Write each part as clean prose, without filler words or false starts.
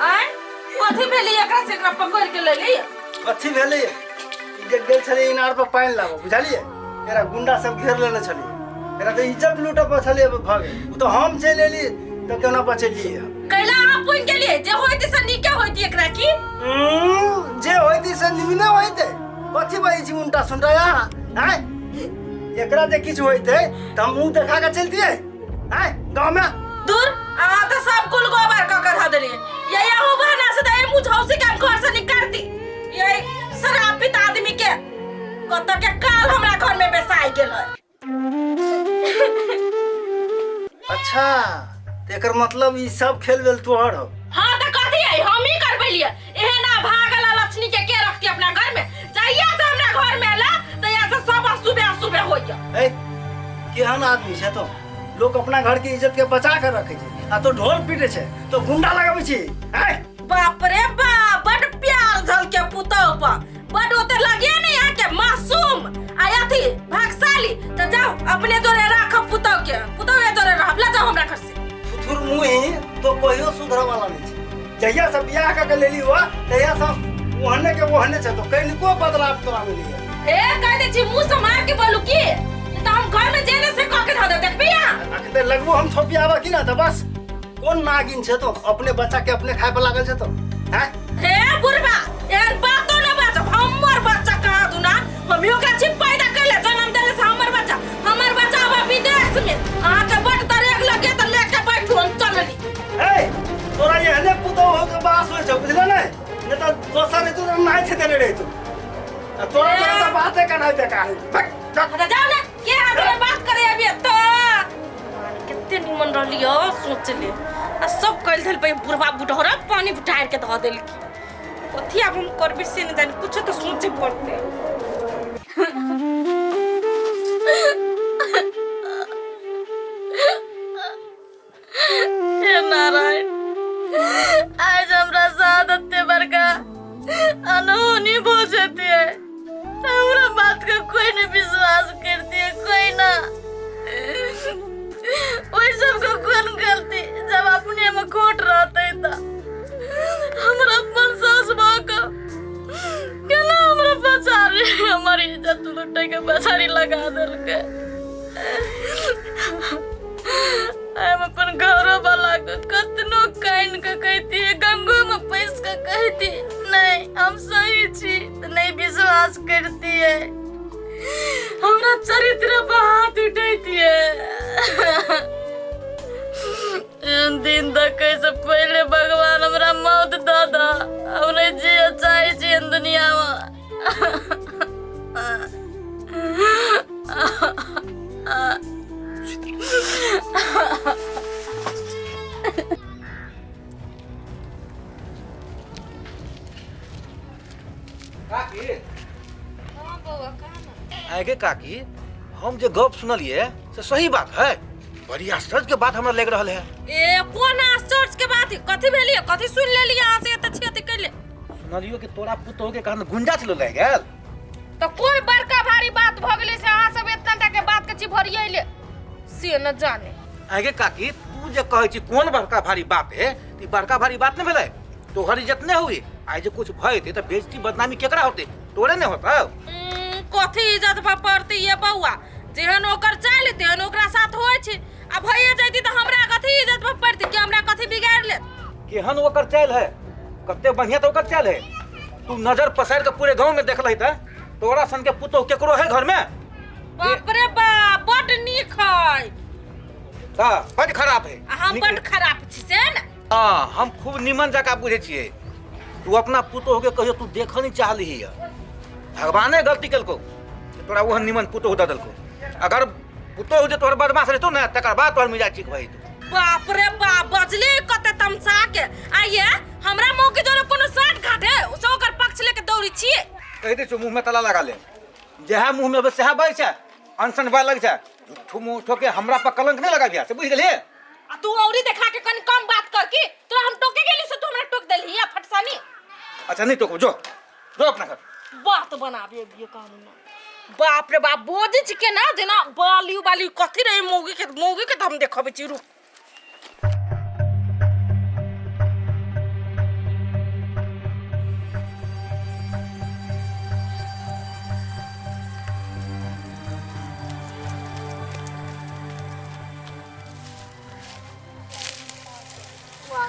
आय कथी भेलै एकरा से एकरा पकड़ के ले ली कथी भेलै ई जे गेल छलियै इनार पर पानि लाबऽ बुझलियै एकरा गुंडा सब घेर लेने छलियै एकरा तऽ इज्जत लूटऽ पर छलियै भऽ गेल ओ तऽ हम चलि एली तऽ केना बचेलियै कैला अहाँ पुनि गेलियै जे होइती से नीके होइती एकरा की जे होइती से निमने होइते कथी बजै छी उल्टा सुनटा यहाँ आँय एकरा जे किछु होइते तऽ हम मुँह देखा के चलतियै आँय गाँव में दूर अहाँ तऽ सब कुल गोबर कऽ के धऽ देलियै ये अहू बहाना से तऽ एहि मुझौसी के हम घर से निकालती ये शराब आदमी के कतऽ के काल हमरा घर में बेसाय गेल है अच्छा तऽ एकर मतलब ई सब खेल भेल तोहर हो हाँ तो कथी है हम ही करबे लिए एहन ना भागल लक्ष्मी के के रखती अपना घर में जहिया से हमरा घर में अला तहिया से सब अशुभे अशुभे होइया ए केहन आदमी छै तो लोक अपना घर के इज्जत के बचा के रखे छै आ तो ढोल पीटे छै तो गुंडा लगाबै छी आय बाप रे बाप बड प्यार झल के पुतौ पर बड ओते लगे नहीं यहाँ के मासूम आ अथी भागशाली तो जाओ अपने जोरे राखब पुतौ के पुतौ के जोरे रहब ले जाओ हमरा घर से थुथुर मुही तो कहियो सुधरे वाला नहीं छै जहिया से बियाह कऽ के लेली हुआ तहिया से ओहने के ओहने छै तो कनिको बदलाव तोरा में नहीं है ए कह दे छी मुंह से मार के बोलू की नहीं तो हम घर में जेने से कह के धऽ दे देखबी यहाँ अखन तऽ लगबो हम थोपियाबा की ना तऽ बस कोन नागिन छै तो अपने बच्चा के अपने खाए पर लागल छै तो हैं हे बुढ़बा एहन बातो न बाजब हमर बच्चा कहाँ दुना हम ओकरा छी पैदा कैले जन्म देले से हमर बच्चा हमर बच्चा अब विदेश में अहाँ के बड दरेग लगे तऽ लेके बैठू हम चलली ए तोरा एहने पुतोह हो के बास होइ छौ बुझले ने नहीं तऽ दोसर हेतु तऽ नहि छै देने रहितु आ तोरा तोरा तऽ बाते करनाइ बेकार है भक, भक। अच्छा जाओ ना के हाथ में बात करे अभी तो कते निमन रहली हो सोच ले आ सब कल धल पे बुढ़वा बुढ़ौरा पानी ढार के धऽ देलकी कथी आब हम करबे से नहीं जानी कुछ तो सोचे पड़ते हे नारायण आज हमरा साथ एते बड़का अनहोनी भऽ जेतियै हमरा बात के कोई नहीं विश्वास करती है कोई ना ओहि सबके कोन गलती जब अपने में खोट रहते त हमरा अपन सास माँ के केना हमरा पछाड़ी हमर इज्जत लुटे के पछाड़ी लगा देलकै हम अपन घरो वाला के कतनो कान के कहती गंगो में पैस के कहती नहीं हम सही छी तो नहीं विश्वास करती है हमरा चरित्र पर हाथ उठैती है एहन दिन देखै से पहले भगवान हमरा मौत दऽ दऽ हम नहीं जिए चाहै छी एहन दुनिया में काकी आगे काकी हम जे गप सुनलिए से सही बात है बड़ी आश्चर्य के बात हमरा लग रहल है ए कोन आश्चर्य के बात है कथी भेलिए कथी सुन लेलिए अहाँ से एते छेती कैले सुनलियो कि तोरा पुतोह के कहन गुंडा चलो लग गेल तो कोन बड़का भारी बात भ गेलै से अहाँ सब एतना टा के बात के चिभरियैले से न जाने आगे काकी तू जे कहै छी कोन बड़का भारी बात है ई बड़का भारी बात नहीं भेलै तोहर इज्जत नहीं हुई आइ जे कुछ भइते तऽ बेइज्जती बदनामी केकरा होते तोरे नहीं होता कथी इज्जत पर पड़ती ये बौआ जेहन ओकर चालि तेहन ओकरा साथ होइ छै आ भइए जैती तऽ हमरा कथी इज्जत पर पड़ती कि हमरा कथी बिगाड़ि लेत केहन ओकर चालि है कते बढ़िया तऽ ओकर चालि है तू नजर पसारि के पूरे गांव में देख लही तऽ तोरा सन के पुतोह केकरो है घर में बाप रे बाप बड नीक है हाँ बड खराब है आ हम बड खराब छी से ने हाँ हम खूब निमन जकाँ बुझै छियै तू अपना पुतोह के कहियो तू देखऽ नहीं चाहलिही है भगवाने गलती केलको कि तोरा ओहन निमन पुतोह दऽ देलको अगर पुतोह जे तोहर बदमाश रहितो ने तकर बाद तोहर मिजाज ठीक भऽ जेतौ बाप रे बाप बजले कते तमसा के आइए हमरा मुंह के जोरे कोनो साठ घाट है से ओकर पक्ष लेके दौड़ी छिए कहि दै छियौ मुँहमे ताला लगा ले जएह मुँहमे अबै सएह बाजै छै अनसन बाजऽ लगै छै झूठो मूठो के हमरा पर कलंक नहि लगाबिया से बुझि गेलियै आ तू औरी देखा के कनी कम बात कर की तोरा हम टोके गेली से तू हमरा टोक देलही आ फटसानी अच्छा नहीं टोकबो जो जो अपना घर बात बनाबे अभी कानून बाप रे बाप बोझ छी के ना जेना बाली बाली कथी रहे मौगी के त हम देखबै छी रुक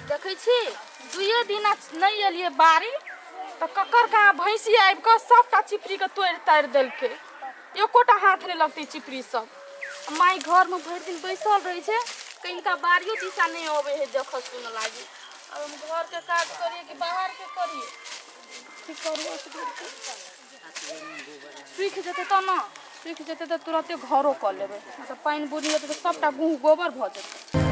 देखै छी दुइए दिना नहि एलियै बाड़ी तऽ ककर कहाँ भैंसी आबि कऽ सभटा चिपरीके तोड़ि ताड़ि देलकै एकोटा हाथ नहि लगतै चिपरी सब आ माय घरमे भरि दिन बैसल रहै छै कनिका बाड़ियो दिशा नहि अबै है देखऽ सुनऽ लागी। आब हम घरके काज करियै कि बाहरके करियै? की करू? सूखि जेतै तब ने, सूखि जेतै तऽ तुरते घरो कऽ लेबै, नहि तऽ पानि बुनी हेतै तऽ सभटा गुह गोबर भऽ जेतै।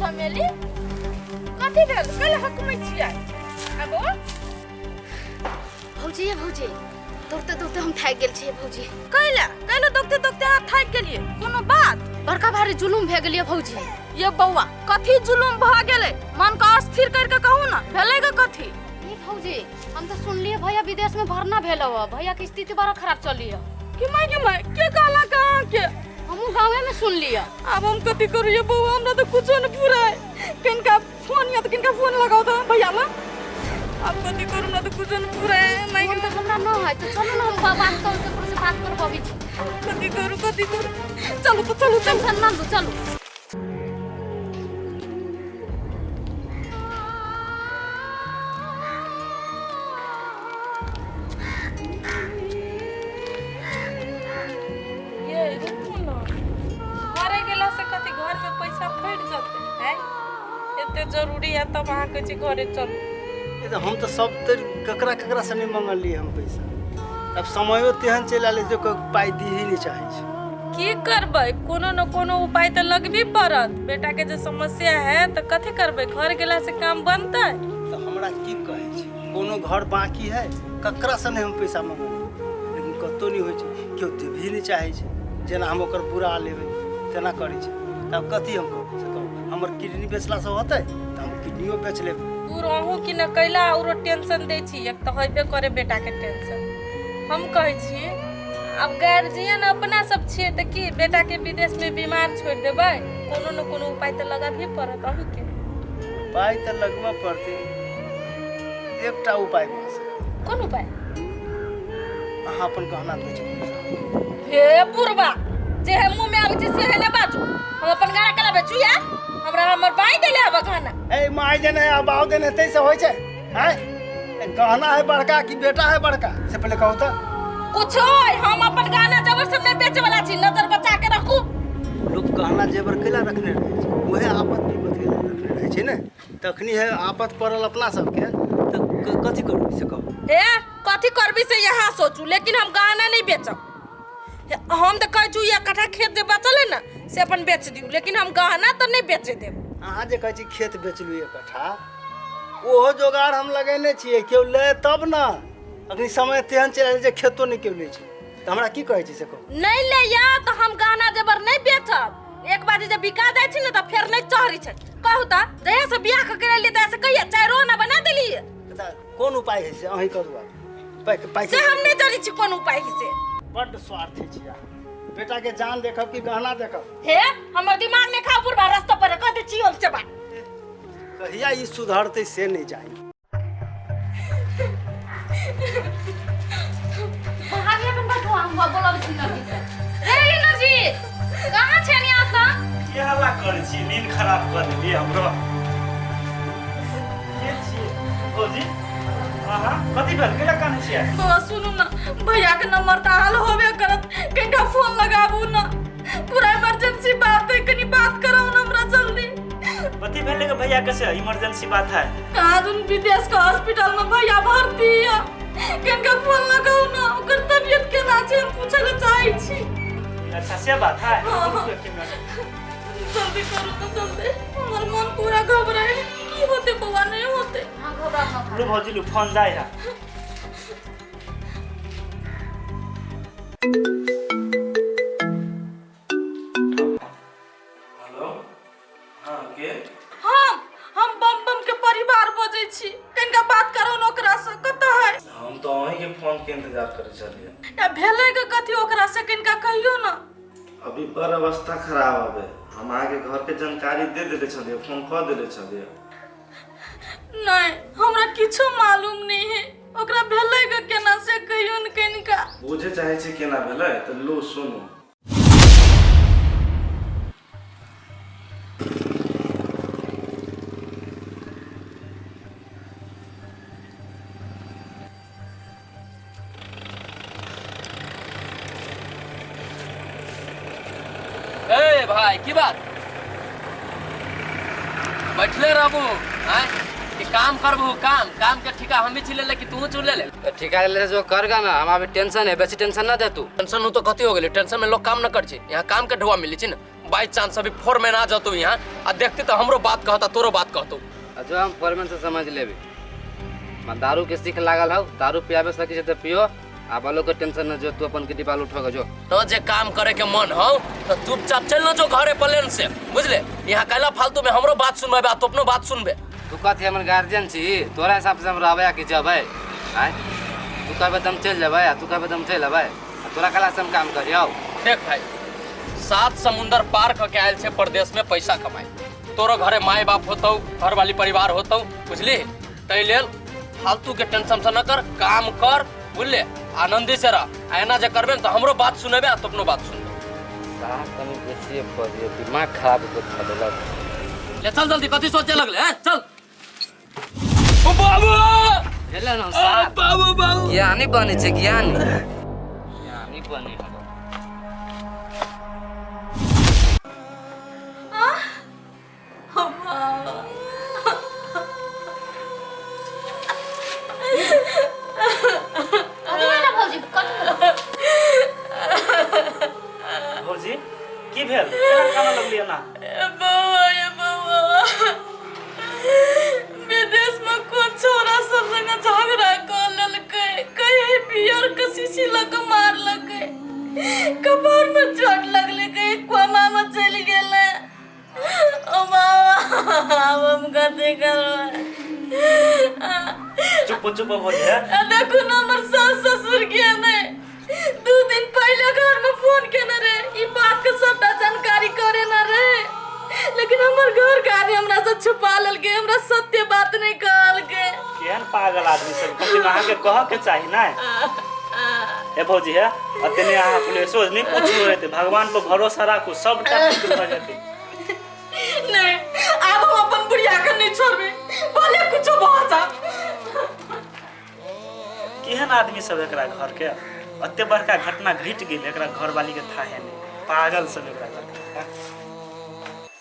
चमेली, कथी भेल? कैला हकमै छियै? आबो। भौजी, ये भौजी, दौड़ते दौड़ते हम थाकि गेल छियै भौजी। कैला कैला दौड़ते दौड़ते अहाँ थाकि गेलियै? कोनो बात? बड़का भारी जुलुम भए गेलियै भौजी। ये बौआ, कथी जुलुम भऽ गेलै? मन के अस्थिर कर के कहू ना, भेलै गे कथी? ये भौजी, हम तऽ सुनलियै भैया विदेश में भरना भेल हौ, भैया के स्थिति बड़ा खराब चली है। कि माय के माय, के कहलक अहाँके? हमहूँ गाँवे में सुनलियै। आब हम कथी करू ये बौआ, हमरा तऽ कुछो नहि फुराय। किनका फोन या तऽ किनका फोन लगाउ तऽ भैया ला। आब कथी करू, हमरा तऽ कुछो नहि फुराय। माय फोन तऽ हमरा न है, तऽ चलू ने हम बात करू, ककरो से बात करबी छी। कथी करू, कथी करू? चलू तऽ चलू, चलू। टेंशन न लू, चलू। ये रुकू ना, घरे गेला से कथी घर में पैसा फटि जेतै? आँय, एते जरूरी है तब अहाँ कहै छी घरे चलू? ए तऽ हम तऽ सब तर ककरा ककरा से नहि मंगलियै हम पैसा। आब समयो तेहन चलि आयल जे कोइ पाइ दिही नहि चाहै छै। की करबै, कोनो न कोनो उपाय तऽ लगबे पड़त। बेटा के जे समस्या है तऽ कथी करबै? घर गेला से काम बनतै? तऽ हमरा की कहै छै, कोनो घर बाकी है? ककरा से नहि हम पैसा मंगलियै, लेकिन कतहु नहि होइ छै, केओ देबही नहि चाहै छै। जेना हम ओकर बुरा लेबै तेना करै छै। तब कथी हम कहू से कहू? हमर किडनी बेचलासँ होतै तऽ हम किडनियो बेच लेबै। दूर अहूँ कि न कैला औरो टेंशन दै छी? एक तऽ होइबे करे बेटा के टेंशन। हम कहै छी, आब गार्जियन अपना सब छियै तऽ की बेटा के विदेश में बीमार छोड़ि देबै? कोनो न कोनो उपाय तऽ लगाबही पड़त अहूँके। उपाय तऽ लगबऽ पड़तै। एकटा उपाय भऽ सकैए। कोन उपाय? अहाँ अपन गहना बेच दियौ। हे बुढ़बा, जे हे मुँह में आबै छै से हे ने बाजू। हम अपन गहना केला बेचू या? हमरा हमर बाई देले हब गहना। ए माय देने आ बाप देने ताहिसँ होइ छै? आँय, ए, गहना है बड़का कि बेटा है बड़का, से पहिले कहू तऽ। कुछो होय, हम अपन गहना जेवर सब नहि बेचे वाला छी, नजर बचा के रखू। लोक गहना जेवर कैला रखने रहै छै? उएह आपत विपत के लेल रखने रहै छै ने। तखनी है आपत पड़ल अपना सबके तऽ कथी करबै से कहू। हे, कथी करबी से यहाँ सोचू, लेकिन हम गहना नहीं बेचब। हे, हम तऽ कहै छी एक कट्ठा खेत जे बचल है ने से अपन बेच दियौ, लेकिन हम गहना तऽ नहीं बेचे देब। अहाँ जे कहै छी खेत बेचलू एक कट्ठा, ओहो जोगाड़ हम लगेने छियै, केओ ले तब ने। अखनी समय तेहन चलि आयल जे खेतो नहि केओ लै छै, तऽ हमरा की कहै छी से कहू। नहीं ले या तऽ हम गहना जेवर नहीं बेचब। एक बार जे बिका जाइ छै ने तऽ फेर नहीं चढ़ै छै। कहू तऽ, जहिया से बियाह कऽ के एलियै तहिया से कहिया चारि आना बना देलियै? तऽ कोन उपाय है से अहीं करू आब। पाइ पाइ से हम नहीं जानै छी कोन उपाय है से। बड्ड स्वार्थी छी अहाँ। बेटा के जान देखब कि गहना देखब? हे, हमर दिमाग नहि खाउ बुढ़बा, रास्ता पर कह दै छी हम से बात। कहिया ई सुधरतै से नहि जानि। भाभी, अपन बैठो, हम बोलाबै छी नदी से। रे इंद्रजीत, कहाँ छै नि आता? की हल्ला करै छी? नींद खराब कऽ देलियै हमरो। के छियै भौजी अहाँ? कथी भेल? केला कानै छियै? बौआ, सुनू ना, भैया के नंबर तऽ हाल होबे करत, कनिका फोन लगाबू ना, पूरा इमरजेंसी बात है, कनी बात कराउ ना हमरा जल्दी। कथी भेलै के भैया के से इमरजेंसी बात है? कहाँ दुन विदेश के हॉस्पिटल में भैया भर्ती है, कनिका फोन लगाउ ना, ओकर तबियत केना छै हम पूछे ले चाहै छी। अच्छा, से बात है। हाँ, हाँ। रुकू एक मिनट। जल्दी करू तो जल्दी, हमर मन पूरा घबराए। की होते बौआ, नहीं होते? हाँ, घबरा मत। लू भौजी, लू, फोन जाय है। हेलो, हाँ, के? हम बम बम के परिवार बजै छी, कनिका बात करू ने ओकरा से, कतऽ है? हम तो अहीं के फोन के इंतजार करै छलियै। या भेलै के कथी ओकरा से, कनिका कहियौ ना। अभी बड़ अवस्था खराब हवे। हम अहाँके घर के जानकारी दे देले छलियै, फोन कऽ देले छलियै। नहीं, हमरा किछो मालूम नहीं है। ओकरा भेलै के केना से कहियो ने कनिका। बुझे चाहै छी केना भेलै तऽ लू सुनू। ए भाई की बात बैठले रहबू आय कि काम करबू? काम काम के ठिका हम ही छिले ले कि तू चुन ले ले? तो ठिका ले जो करगा ना, हम अभी टेंशन है, बेसी टेंशन ना दे तू। टेंशन हो तो कथी हो गेलै? टेंशन में लोग काम न कर छी, यहाँ काम के ढुआ मिली छी ना। बाई चांस अभी फोरमैन आ जतौ यहाँ आ देखते तो हमरो बात कहता तोरो बात कहतो। आ जो हम फोरमैन से समझ लेबे, मैं दारू के सीख लागल हौ, दारू पियाबे सकी छै तो पियो, आ बालो के टेंशन न जो, तू अपन के डिब्बा उठो के जो। तो जे काम करे के मन हो तो चुपचाप चल न जो घरे प्लेन से, बुझले? यहाँ कैला फालतू में हमरो बात सुनबे आ तू अपनो बात सुनबे। तू कथी हमर गार्जियन छी, तोरा हिसाब से हम रहबै आ कि जबै? आँय तू कहबे तऽ हम चलि जेबै आ तू कहबे तऽ हम चलि अबै, आ तोरा कहला से हम काम करियौ? देख भाई, सात समुंदर पार करके आयल छे परदेश में पैसा कमाए, तोरो घरे माय बाप होतौ, घर वाली परिवार होतौ, बुझली? तै लेल फालतू के टेंशन से न कर, काम कर, बुझले? आनंदी से रह, आ एना जे करबे न तो हमरो बात सुनेबे आ तो अपनो बात सुनबे। साहब कनी बेसिए बजिए, दिमाग खराब कर देलक। ले चल जल्दी, कथी सोचे लगले हैं? चल ओ बाबू भेलै न साहब? बाबू बाबू ज्ञानी बनै छै, ज्ञानी ज्ञानी बनै हौ। कथी भेलै भौजी? कथी भेलै? भौजी की भेल, केना कानऽ लगलियै एना? ए बौआ, ए बौआ, विदेश में कोन छोरा सब संगे झगड़ा कऽ लेलकै, कहीं बियर के शीशी लऽ कऽ मारलकै, कपार में चोट लगलै, कहीं कोमा में चलि गेलै। ओ बाबा, आब हम कथी करबै? चुप चुप भौजी है। आ देखू ने हमर सास ससुर के नहि 2 दिन पहिले घर में फोन केने रहे, ई बात के सबटा जानकारी करे ना रहे, लेकिन हमर घर के आदमी हमरा से छुपा लेलकै, हमरा सत्य बात नहीं कहलकै। केहन पागल आदमी सब, कम से कम अहाँके कहऽ के चाही ने। ए भौजी है, अतने अहाँ पुलिसो नहीं पूछू रहते, भगवान पर भरोसा राखू, सबटा ठीक भऽ जेतै। नहीं, आब हम अपन बुढ़िया के नहीं छोड़बै, भले कुछो भऽ जा। केहन आदमी सब एकरा घर के, एते बड़का घटना घटि गेल, एकरा घरवाली के थाहे नहीं, पागल सब एकरा घर के।